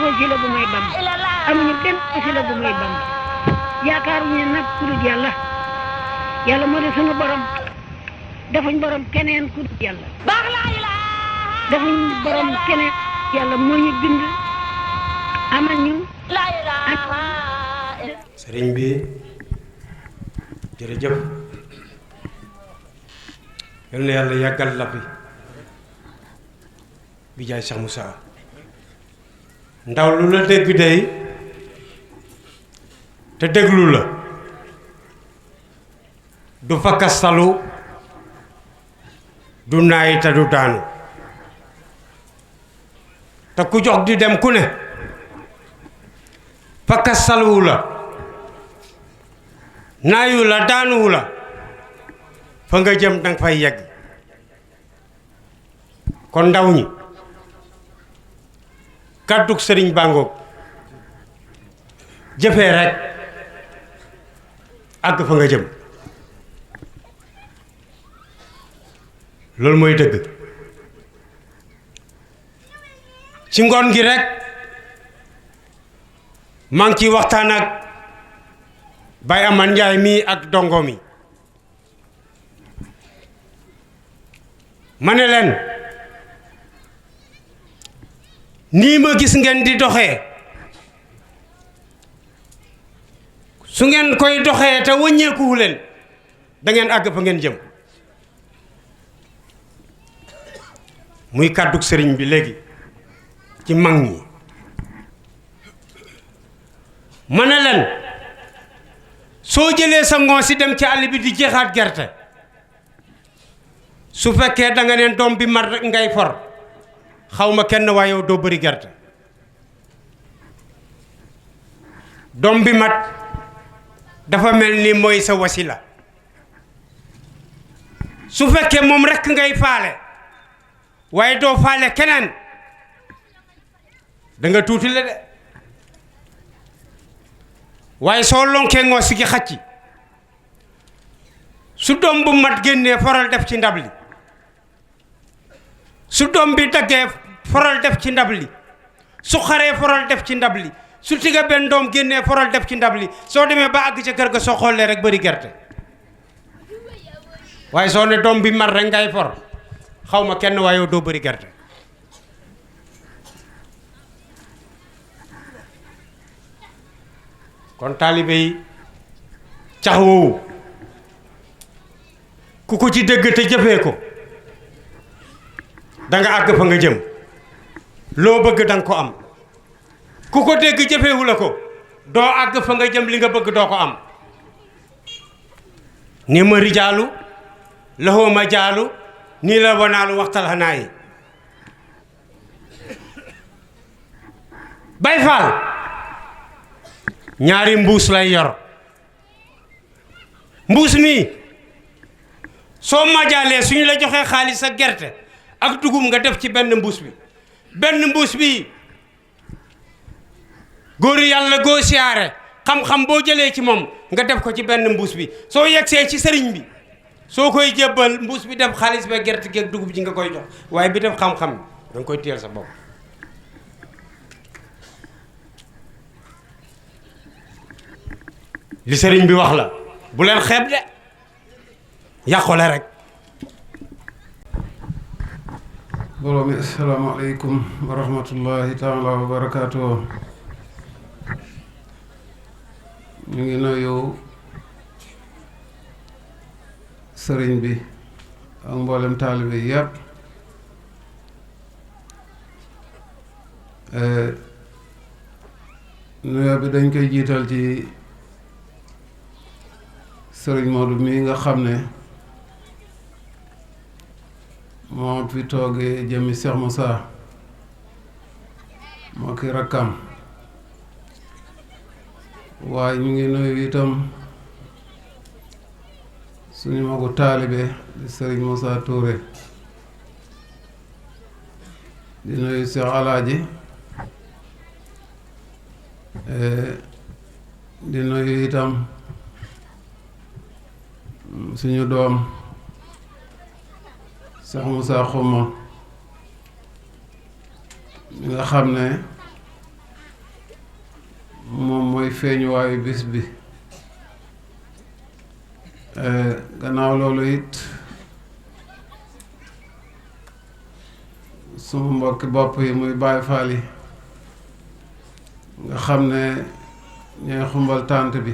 wasila bu may Bamba amuñu benn wasila bu may Bamba yaakaaruñu nag ku dul yàlla yàlla moo di sunu borom defuñ borom keneen ku dul yàlla defuñ borom keneen yàlla moo ñu bind amal ñu sëriñ bi jërëjëf yal na yàlla yàggal la fi bi jaay Cheikh Moussa ndaw lu la dégg day te déglu la du fakkastalu du naay te du daanu te ku jox di dem ku ne fakkastaluwu la naayu la daanuwu la fa nga jëm danga fay yegg kon ndaw ñi kàddug sëriñ bàngoog jëfee rek àgg fa nga jëm loolu mooy dëgg ci ngoon gi rek maa ngi ciy waxtaan ak Baye Amane Ndiaye mii ak dongo mi ma ne leen nii ma gis ngeen di doxee su ngeen koy doxee te wëññeekuwu leen da ngeen àgg fa ngeen jëm muy kàddug sëriñ bi léegi ci mag ñi ma ne leen soo jëlee sa ngoon si dem ci àll bi di jeexaat gerte su fekkee da nga neen doom bi mat rek ngay for xaw ma kenn waaye yow doo bëri gerte doom bi mat dafa mel ni mooy sa wasila su fekkee moom rek ngay faale waaye doo faale keneen da nga tuuti la de waaye soo lonkee ngoo si gi xacci su doom bu mat génnee foral def ci ndab li su doom bi daggee foral def ci ndab li su xaree foral def ci ndab li su tiga benn doom génnee foral def ci ndab li soo demee ba àgg ca kër ga soo xoolee rek bëri gerte waaye soo ne doom bi mat rek ngay for xaw ma kenn waaye yow doo bëri gerte kon taalibe yi cax woowu ku ko ci dégg te jëfee ko da nga àgg fa nga jëm loo bëgg danga ko am ku ko dégg jëfeewu la ko doo àgg fa nga jëm li nga bëgg doo ko am ni ma rijaalu laxoo ma jaalu nii la wanaalu waxtal xanaa yi Baay Faal ñaari mbuus lay yor mbuus mi soo majaalee suñu la joxee xaalis ak gerte ak dugub nga def ci benn mbuus bi góor yàlla goo siyaare xam-xam boo jëlee ci moom nga def ko ci benn mbuus bi soo yegsee ci sëriñ bi soo koy jébbal mbuus bi def xaalis ba gerte gi ak dugub ji nga koy jox waaye bi def xam-xam danga koy téyel sa bopp li sëriñ bi wax la bu leen xeeb de yàqule rek mbooloo mi asalaamaaleykum wa rahmatullahi taala wa barakaatu. ñu ngi nuyu sëriñ bi ak mboolem taalibe yi yépp nuyoo bi dañ koy jiital ci sëriñ Modou mii nga xam ne moo fi toogee jëmmi Cheikh Moussa moo ki rakkam waaye ñu ngi nuyu itam suñu magu taalibe di sëriñ Moussa Touré di nuyu Cheikh Alaaji di nuyu itam suñu doom Cheikh Moussa Xuma mi nga xam ne mooy feeñuwaayu bis bi. Gannaaw loolu it suma mbokki bopp yi muy Baay Faal yi nga xam ne ñooy xumbal tànt bi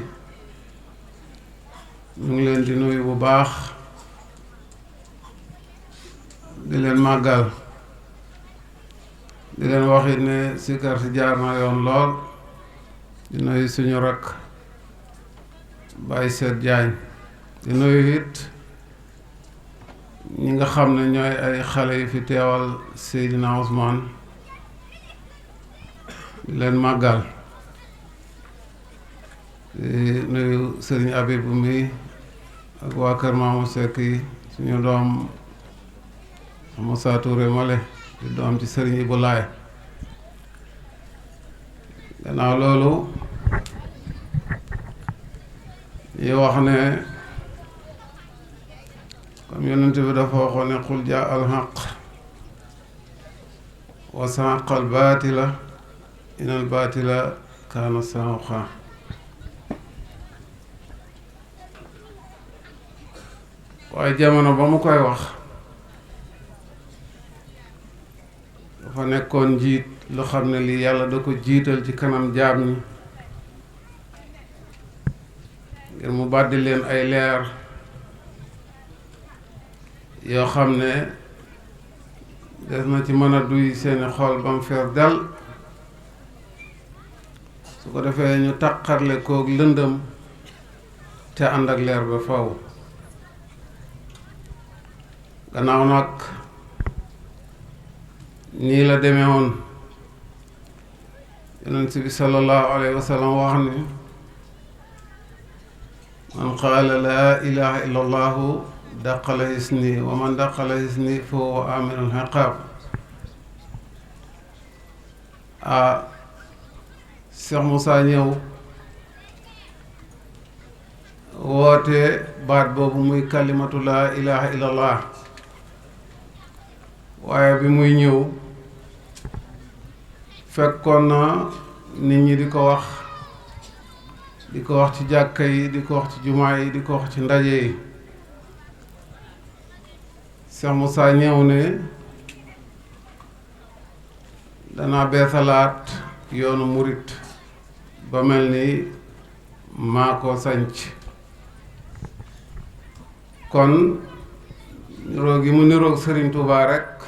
ñu ngi leen di nuyu bu baax di leen màggal di leen waxit ne sikar si jaar na yoon lool di nuyu suñu rakk Baay Seet Jaañ di nuyu it ñi nga xam ne ñooy ay xale yu fi teewal Seydina Ousmane di leen màggal di nuyu Sëriñ Abibu mi ak waa kër Maamu Sekk yi suñu doom Moussa Touré male di doom ci Sëriñ Ibu Laay gannaaw loolu yi wax ne comme yonent bi dafa waxoon ne qul jaa al haqq wa zahaqa al baatila inal baatila kaana zahuuqa. waaye jamono ba mu koy wax dafa nekkoon njiit lu xam ne lii yàlla da ko jiital ci kanam jaam ñi ngir mu bàddi leen ay leer yoo xam ne des na ci mën a duy seeni xol ba mu fees del su ko defee ñu taqarle koog lëndëm te ànd ak leer ba faw. gannaaw nag nii la demee woon yonent bi sallallahu alayhi wa sallam wax ni man qaala laa ilaha illa allahu daqala hisni wa man daqala hisni fa huwa aminul hiqaab. Cheikh Moussa ñëw woote baat boobu muy kalimatu laa ilaha illa allah waaye bi muy ñëw fekkoon na nit ñi di ko wax ci jàkka yi di ko wax ci jumaa yi di ko wax ci ndaje yi. Cheikh Moussa ñëw ne danaa beesalaat yoonu murit ba mel ni maa ko sanc. kon niroog gi mu niroog Sëriñ Tuubaa rekk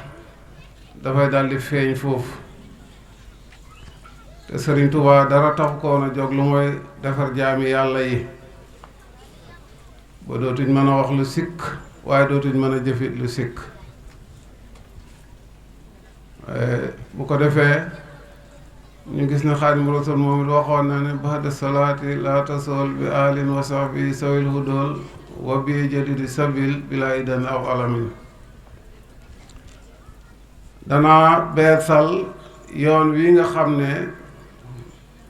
dafay daldi feeñ foofu te Sëriñ Tuubaa dara tax koon a jóg lu mooy defar jaami yàlla yi ba dootuñ mën a wax lu sikk waaye dootuñ mën a jëfit lu sikk. bu ko defee ñu gis ne Xaadimu Rasuul moom it waxoon na ne ba'da salaati laa tasool bi alin wa sahbi sawil hudool wa bi jadidi sabil bila idan aw alamin. danaa beesal yoon wi nga xam ne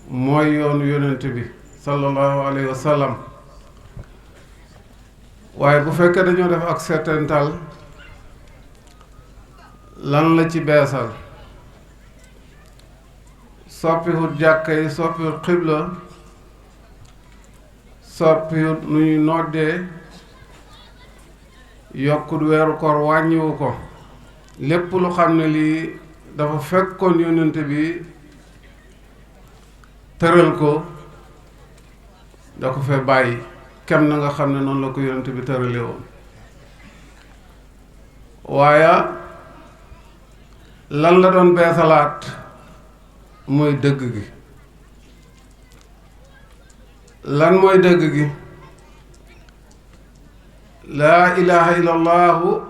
mooy yoonu yonent bi sallallahu alayhi wa sallam waaye bu fekkee dañoo def ak settental lan la ci beesal soppiwut jàkka yi soppiwut xibla soppiwut nu ñuy noddee yokkut weeru koor wàññiwu ko lépp lu xam ne lii dafa fekkoon yonent bi tëral ko da ko fee bàyyi kem na nga xam ne noonu la ko yonent bi tërale woon. waaye lan la doon beesalaat mooy dëgg gi. lan mooy dëgg gi? laa ilaha illallahu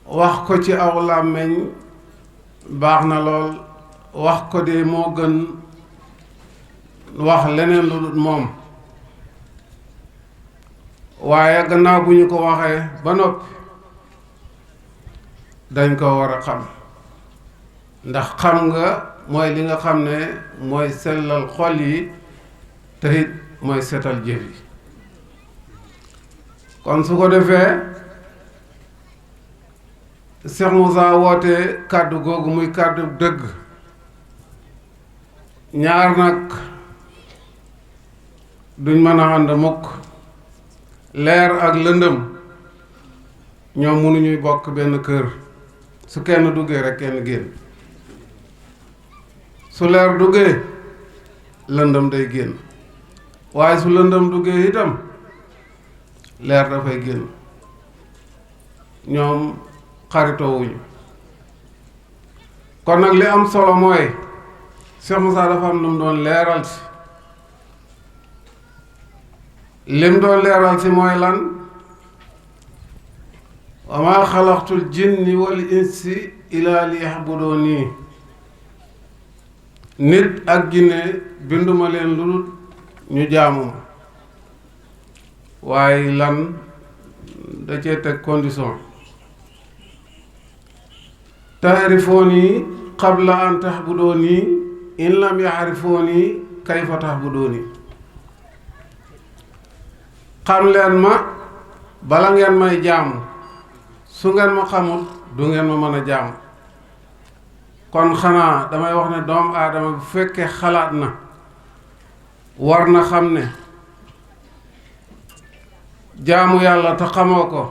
wax ko ci aw làmmiñ baax na lool, wax ko de moo gën wax leneen lu dul moom. waaye gannaaw bu ñu ko waxee ba noppi dañ ko war a xam, ndax xam nga mooy li nga xam ne mooy sellal xol yi te it mooy setal jëf yi. kon su ko defee Cheikh Moussa woote kàddu googu muy kàddu dëgg, ñaar nag duñ mën a ànd mukk leer ak lëndëm ñoom mënuñuy bokk benn kër su kenn duggee rek kenn génn su leer duggee lëndëm day génn waaye su lëndëm duggee itam leer dafay génn ñoom xaritoowuñu kon nag li am solo mooy Cheikh Moussa dafa am lu mu doon leeral si lim doon leeral si mooy lan wa maa xalaqtul jinni wal insi illa liya'buduni nit ak jinne binduma leen lu dul ñu jaamu ma waaye lan da cee teg condition taarifooni qabla an tahbuduni in lam yaarifooni kayfa tahbuduni xam leen ma bala ngeen may jaamu su ngeen ma xamul du ngeen ma mën a jaamu kon xanaa damay wax ne doomu aadama bu fekkee xalaat na war na xam ne jaamu yàlla te xamoo ko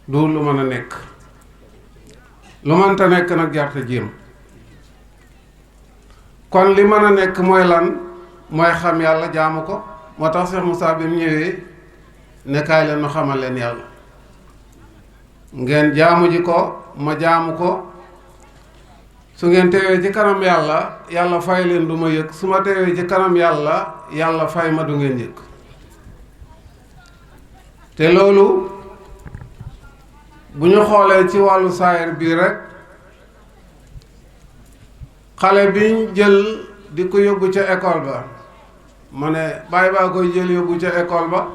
du lu mën a nekk lu mënta nekk nag jarte jéem kon li mën a nekk mooy lan mooy xam yàlla jaamu ko moo tax Cheikh Moussa bi mu ñëwee ne kaay leen ma xamal leen yàlla ngeen jaamu ji ko ma jaamu ko su ngeen teewee ci kanam yàlla yàlla fay leen du ma yëg su ma teewee ci kanam yàlla yàlla fay ma du ngeen yëg te loolu bu ñu xoolee ci wàllu saayir bii rek xale biñ jël di ko yóbbu ca école ba ma ne bàyyi baa koy jël yóbbu ca école ba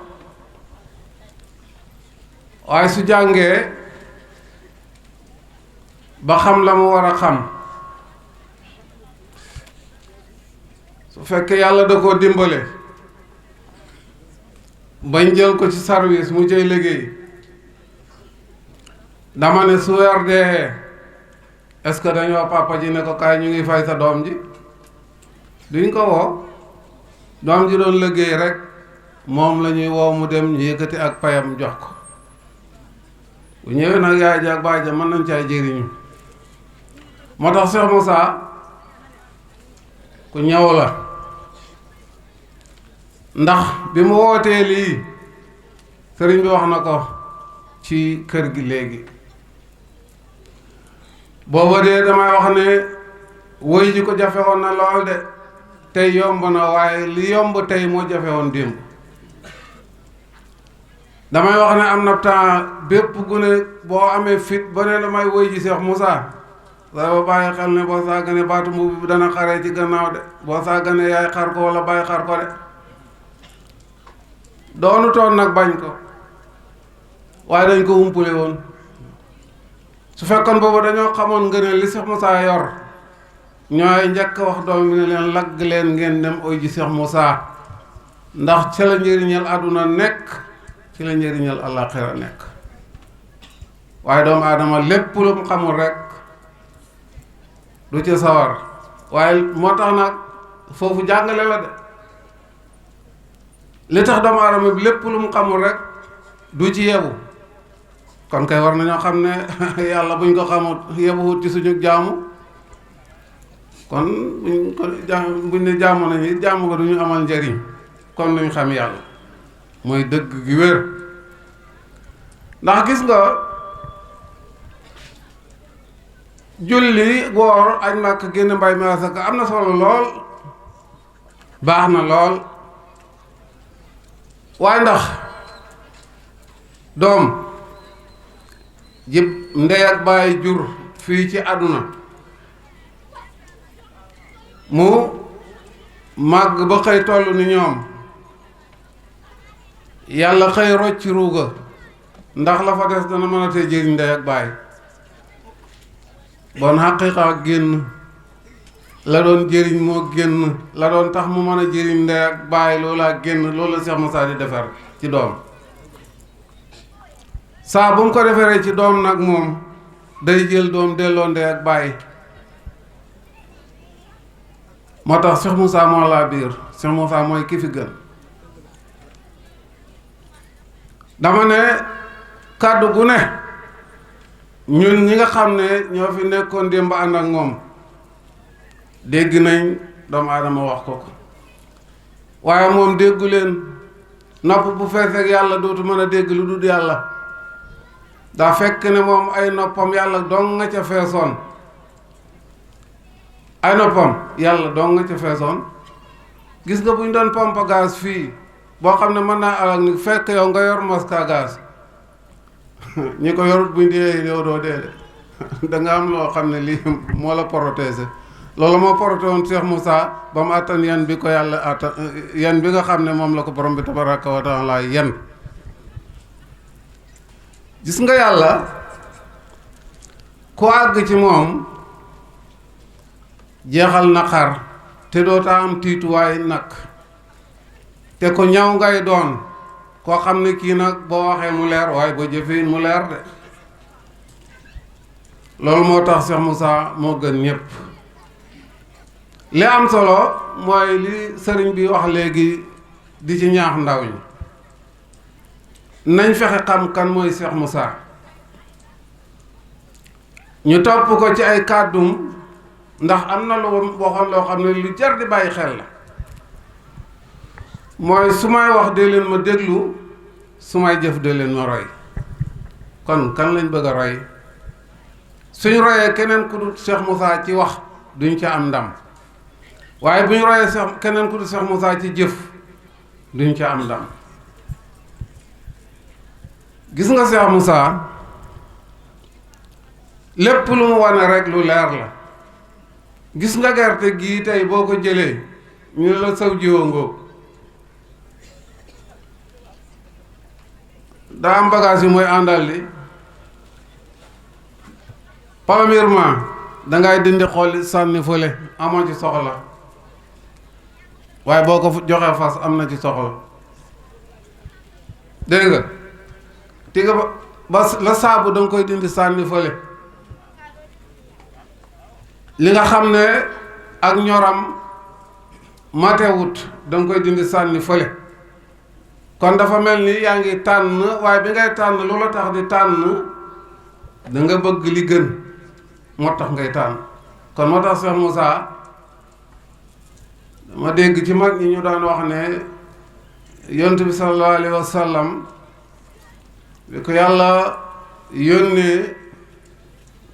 waaye su jàngee ba xam la mu war a xam su fekkee yàlla da koo dimbale bañ jël ko ci service mu cay liggéey dama ne su weer dee est-ce que dañu wax papa ji ne ko kaay ñu ngi fay sa doom ji duñ ko woo doom ji doon liggéey rek moom la ñuy woo mu dem ñu yëkkati ak payam jox ko bu ñëwee nag yaay ji ak baay ja mën nañ caay jëriñu moo tax Cheikh Moussa ku ñëw la ndax bi mu wootee lii sëriñ bi wax na ko ci kër gi léegi booba dee damay wax ne woy ji ko jafe woon na lool de tey yomb na waaye li yomb tey moo jafe woon démb damay wax ne am na temps bépp gune boo amee fit ba ne damay woy ji Cheikh Moussa ba bàyyi xel ne boo sàgganee baatu mbubb bi dana xaree ci gannaaw de boo sàgganee yaay xar ko walla bàyyi xar ko de doonu toon nag bañ ko waaye dañ ko wumpule woon su fekkoon boobu dañoo xamoon ngëneel li Cheikh Moussa yor ñooy njëkk wax doom bi ne leen lagg leen ngeen dem oy ji Cheikh Moussa ndax ci la njëriñal àdduna nekk ci la njëriñal àllaaxira nekk waaye doomu aadama lépp lu mu xamul rek du ci sawar waaye moo tax nag foofu jàngale la de li tax doomu aadama bi lépp lu mu xamul rek du ci yebu kon kay war nañoo xam ne yàlla buñ ko xamul yebuwut ci suñu jaamu kon buñ ne jaamu nañu jaamu ko duñu amal njariñ kon luñ xam yàlla mooy dëgg gi wér ndax gis nga julli woor aj màkk génn mbay mi asaka am na solo lool baax na lool waaye ndax doom jëpp ndey ak bàyyi jur fii ci àdduna mu màgg ba xëy toll ni ñoom yàlla xëy rocc ruuga ndax la fa des dana mën a tee jëriñ ndey ak bàyyi bon xaqiiqa génn la doon jëriñ moo génn la doon tax mu mën a jëriñ ndey ak bàyyi loolaa génn loolu la Cheikh Moussa di defar ci doom saa bu mu ko defaree ci doom nag moom day jël doom delloo ndey ak bàyyi moo tax Cheikh Moussa moo laa biir Cheikh Moussa mooy ki fi gën. dama ne kàddu gu ne ñun ñi nga xam ne ñoo fi nekkoon démb ànd ak moom dégg nañ doomu aadama wax ko waaye moom déggu leen. nopp bu fees ak yàlla dootu mën a dégg lu dul yàlla daa fekk ne moom ay noppam yàlla dong nga ca feesoon ay noppam yàlla dong nga ca feesoon gis nga bu ñu doon pompe gaz fii boo xam ne mën naa alal ni fekk yow nga yor moska gaz ñi ko yorut buñ dee yow doo dee de da nga am loo xam ne lii moo la protéger loolu moo porté woon Cheikh Moussa ba mu attan yan bi ko yàlla attan yan bi nga xam ne moom la ko borom bi tabaraka wa taala yan gis nga yàlla ku àgg ci moom jeexal naqar te doota am tiituwaay nag te ko ñaw ngay doon koo xam ne kii nag boo waxee mu leer waaye boo jëfee mu leer de loolu moo tax Cheikh Moussa moo gën ñépp li am solo mooy li sëriñ bi wax léegi di ci ñaax ndaw ñi nañ fexe xam kan mooy Cheikh Moussa ñu topp ko ci ay kàddum ndax am na lu waxoon loo xam ne lu jar di bàyyi xel la mooy su may wax dee leen ma déglu su may jëf dee leen ma roy kon kan lañ bëgg a roy suñ royee keneen ku dul Cheikh Moussa ci wax duñ ca am ndam waaye bu ñu royee keneen ku dul Cheikh Moussa ci jëf duñ ca am ndam gis nga Cheikh Moussa lépp lu mu wane rek lu leer la gis nga gerte gii tey boo ko jëlee ñu ne la saw jiwa ngóob daa am bagage yi mooy àndal li premièrement dangay dindi xool sànni fële amoo ci soxla waaye boo ko joxee fas am na ci soxla dégg nga ti nga ba la saabu danga koy dindi sànni fële li nga xam ne ak ñoram matewut danga koy dindi sànni fële kon dafa mel ni yaa ngi tànn waaye bi ngay tànn lu la tax di tànn da nga bëgg li gën moo tax ngay tànn kon moo tax Cheikh Moussa ma dégg ci mag ñi ñu daan wax ne yonent bi sallallahu alayhi wa sallam bi ko yàlla yónnee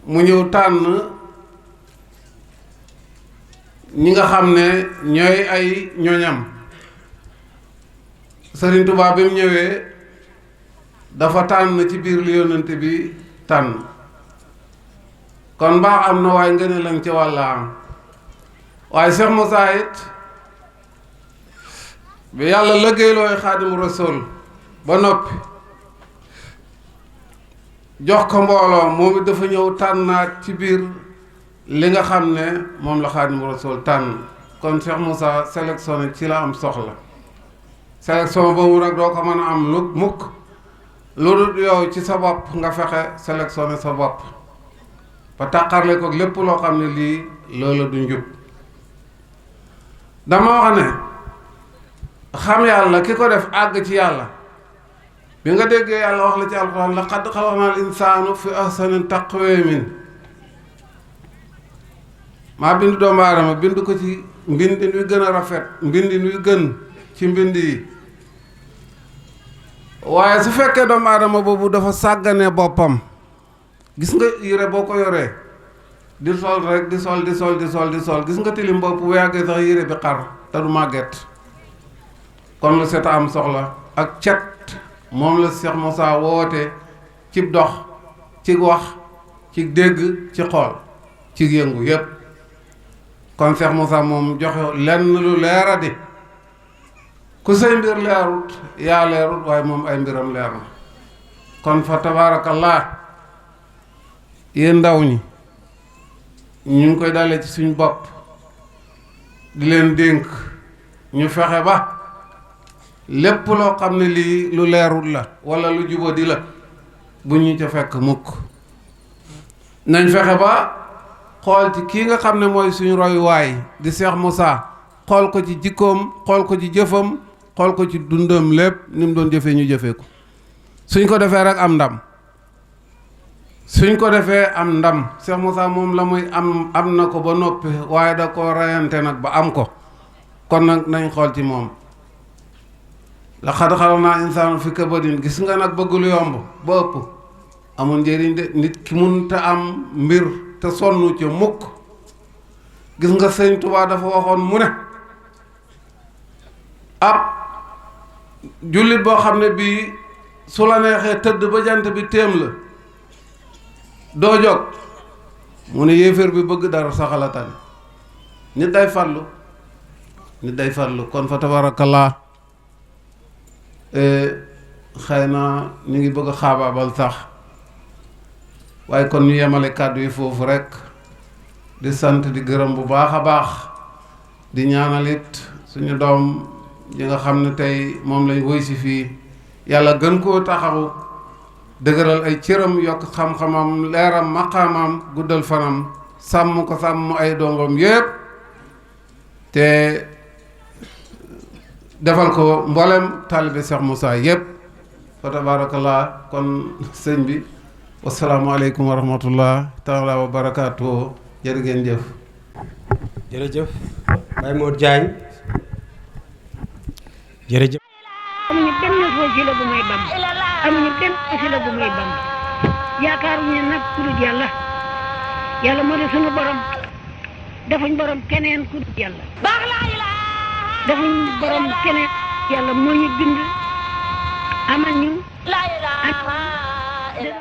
mu ñëw tànn ñi nga xam ne ñooy ay ñoñam Sëriñ Tuubaa bi mu ñëwee dafa tànn ci biir li yonent bi tànn kon mbaax am na waaye nga ne lañ ci wàlla am waaye Cheikh Moussa it bi yàlla liggéeylooy Xaadimu Rasuul ba noppi jox ko mbooloo moom it dafa ñëw tànnaat ci biir li nga xam ne moom la Xaadimu Rasuul tànn kon Cheikh Moussa sélectionné ci la am soxla sélection boobu nag doo ko mën a am lu mukk lu dul yow ci sa bopp nga fexe sélectionné sa bopp ba tàqarle ko lépp loo xam ne lii loola du njub dama wax ne xam yàlla ki ko def àgg ci yàlla bi nga déggee yàlla wax la ci alxuraan laqad xalaqnal insaana fi ahsani taqwiimin maa bind doomu aadama bind ko ci mbindin wi gën a rafet mbindin wi gën ci mbind yi waaye su fekkee doomu aadama boobu dafa sàggane boppam gis nga yére boo ko yoree di sol rek di sol gis nga tilim bopp bu yàggee sax yére bi xar te du màgget kon lu set a am soxla ak cet moom la Cheikh Moussa woote ci dox ci wax ci dégg ci xool ci yëngu yépp kon Cheikh Moussa moom joxe lenn lu leeradi ku say mbir leerut yaa leerut waaye moom ay mbiram leer na kon fa tabaarakallah yéen ndaw ñi ñu ngi koy dalee ci suñ bopp di leen dénk ñu fexe ba lépp loo xam ne lii lu leerut la walla lu jubadi la bu ñu ca fekk mukk nañ fexe ba xool ci kii nga xam ne mooy suñu royuwaay di Cheikh Moussa xool ko ci jikkoom xool ko ci jëfam xool ko ci dundam lépp ni mu doon jëfee ñu jëfee ko suñ ko defee rek am ndam suñ ko defee am ndam Cheikh Moussa moom la muy am na ko ba noppi waaye da ko rayante nag ba am ko kon nag nañ xool ci moom laqad xalaqnaa insaana fi kabadin gis nga nag bëgg lu yomb ba ëpp amul njëriñ de nit ki mun te am mbir te sonn ci mukk gis nga sëñ Tuubaa dafa waxoon mu ne ab jullit boo xam ne bii su la neexee tëdd ba jant bi téem la doo jóg mu ne yéeféer bi bëgg dara saxalatane nit day farlu kon fa tabarakallah xëy na ñu ngi bëgg a xaabaabal sax waaye kon ñu yemale kàddu yi foofu rekk di sant di gërëm bu baax a baax di ñaanalit suñu doom yi nga xam ne tey moom lañ woy si fii yàlla gën koo taxawu dëgëral ay cëram yokk xam-xamam leeram maqaamam guddal fanam sàmm ko sàmm ay dongom yépp te defal ko mboolem taalibe Cheikh Moussa yépp fa tabarakallah kon sëñ bi wasalaamualeykum wa rahmatullah taala wa barakaatu jërë ngeen jëf. jërëjëf Baye Mor Diagne jërëjëf. amuñu benn wasila bu may bam amuñu benn wasila bu may bam yaakaaruñu nag ku dul yàlla yàlla moo di sunu borom defuñ borom keneen ku dul yàlla defuñ borom keneen yàlla moo ñu bind amal ñu